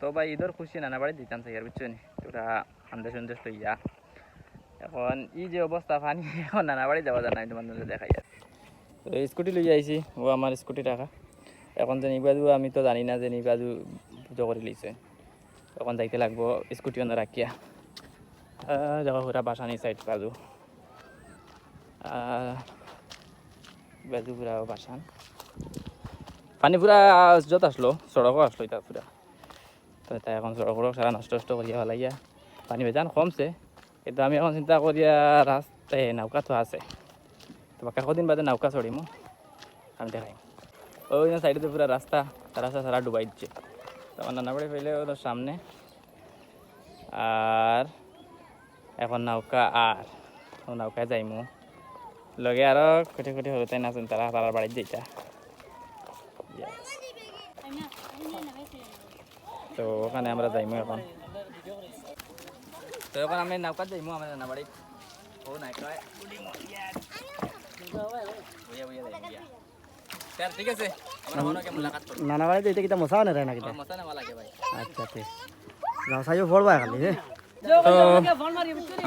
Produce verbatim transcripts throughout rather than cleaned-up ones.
তো ভাই, ঈদর খুশি নানা বাড়ি দিতাম চাই আর, বুঝছো নি? তোরা সন্দেশ সন্দেশ লইয়া। এখন এই যে অবস্থা পানি, এখন নানা বাড়ি যাওয়া যায় না, আমি তোমার দেখাই আর। তো এই স্কুটি লইয়া আইছি, ও আমার স্কুটি রাখা। এখন যে নিবাজু, আমি তো জানি না যে নিবাজু পুজো করে লিছে। এখন যাইতে লাগবো স্কুটি অন্য রাখিয়া। আহ, দেখো পুরা বাসানি সাইড বাজু। আহ, বাজু পুরা বাসান। পানি পুরা যত আসলো, সড়কও আসলো এটা পুরা। তো এটা এখন সড়ক সড়ক সারা নষ্ট নষ্ট করিয়া ফেলাইয়া। পানি বেজান কমছে, কিন্তু আমি এখন চিন্তা করিয়া রাস্তায় নৌকা তো আছে। তো বাক্কা কদিন বাদে নৌকা চড়িমু, আমি দেখাই। ওই যে সাইডে তো পুরা রাস্তা, রাস্তা সারা ডুবাই দিচ্ছে। তো আমার নানা বাড়ি পাইলে ওদের সামনে। আর এখন নৌকা আর, ও নৌকায় যাইমু। লগে আরো কোটি কোটি হলো তাই না, তারা তারার বাড়িত যাইতা। Yes। তো ওখানে আমরা যাইমু এখন। তো এখন আমি নৌকাত যাইমু আমার নানা বাড়ি। ও নাই কয়। বইয়া বইয়া যাইমু গিয়া। স্যার, ঠিক আছে? আমরা মনে হয় মুলাকাত করব। নানা বাড়িত এটা কিতা মশা আনে না কিতা? আমার মশা নেওয়া লাগে ভাই। আচ্ছা, ঠিক। যাও, চাইও পড়বা খালি, হ্যাঁ? তো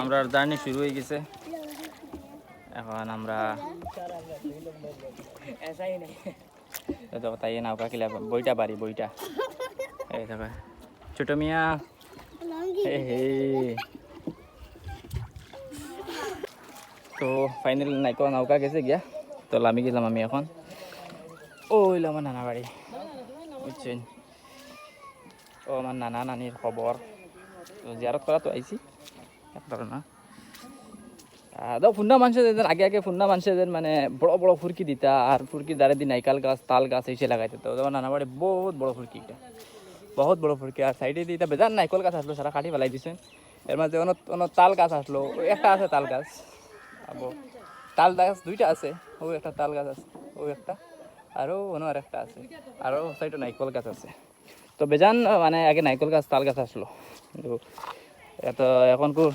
আমরা জার্নি শুরু হয়ে গেছে। এখন আমরা এই দেখো, তাই নৌকা কিলা বইটা বাড়ি, বইটা। এই দেখো, ছোট মিয়া। হে হে। তো ফাইনালি নাইকো নৌকা গেছে গিয়া। তো লামি গেলাম আমি এখন। ও হইলো আমার নানা বাড়ি, বুঝছেন? ও আমার নানা নানির খবর। তো জিয়ারত করা তো আইছি, এক ধারণা। আহ, তো ফুন্না মানুষে যেন আগে আগে ফুন্না মানুষে যেন মানে বড় বড় ফুরকি দিতা, আর ফুরকির দ্বারে দি নাইকাল গাছ, তাল গাছ এইসে লাগাইতে। তো আমার নানা বাড়ি বহুত বড় ফুরকি এটা, বহুত বড় ফুরকি। আর সাইডে দি এটা বেজান নাইকল গাছ আসলো, সারা কাটি ফেলাই দিছে। এর মাঝে অন্য অন্য তাল গাছ আসলো, ওই একটা আছে তাল গাছ। আবো তাল গাছ দুইটা আছে, ও একটা তাল গাছ আছে, ও একটা, আরও অন্য আর একটা আছে, আরও সাইডে নাইকল গাছ আছে। তো বেজান মানে আগে নাইকল গাছ, তাল গাছ আসলো, কিন্তু এত এখন কু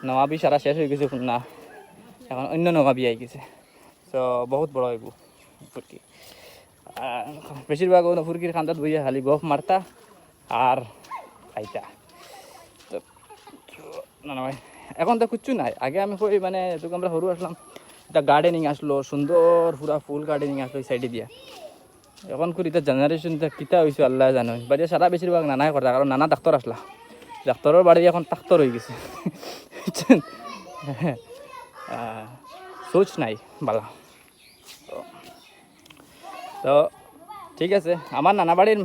নবাবি সারা শেষ হয়ে গেছে, না এখন অন্য নবাবি আই গেছে। তো বহুত বড় হইব ফুরকি। আর বেশিরভাগ অন্য ফুরকির খান্দাত বইয়া খালি গফ মারতা আর খাইতা। তো না না ভাই, এখন তো কিচ্ছু নাই। আগে আমি কই মানে এটুকু আমরা সরু আসলাম, এটা গার্ডেনিং আসলো, সুন্দর পুরা ফুল গার্ডেনিং আসলো এই সাইডে দিয়া। এখন করি এটা জেনারেশন এটা কিতা হইছে আল্লাহ জানে। বাড়ি সারা বেশিরভাগ নানায় করতা, কারণ নানা ডাক্তার আসলা, ডাক্তারর বাড়ি এখন ডাক্তার হয়ে গেছে। বুঝছেন? আহ, সোচ নাই বালা। তো, তো ঠিক আছে, আমার নানা বাড়ির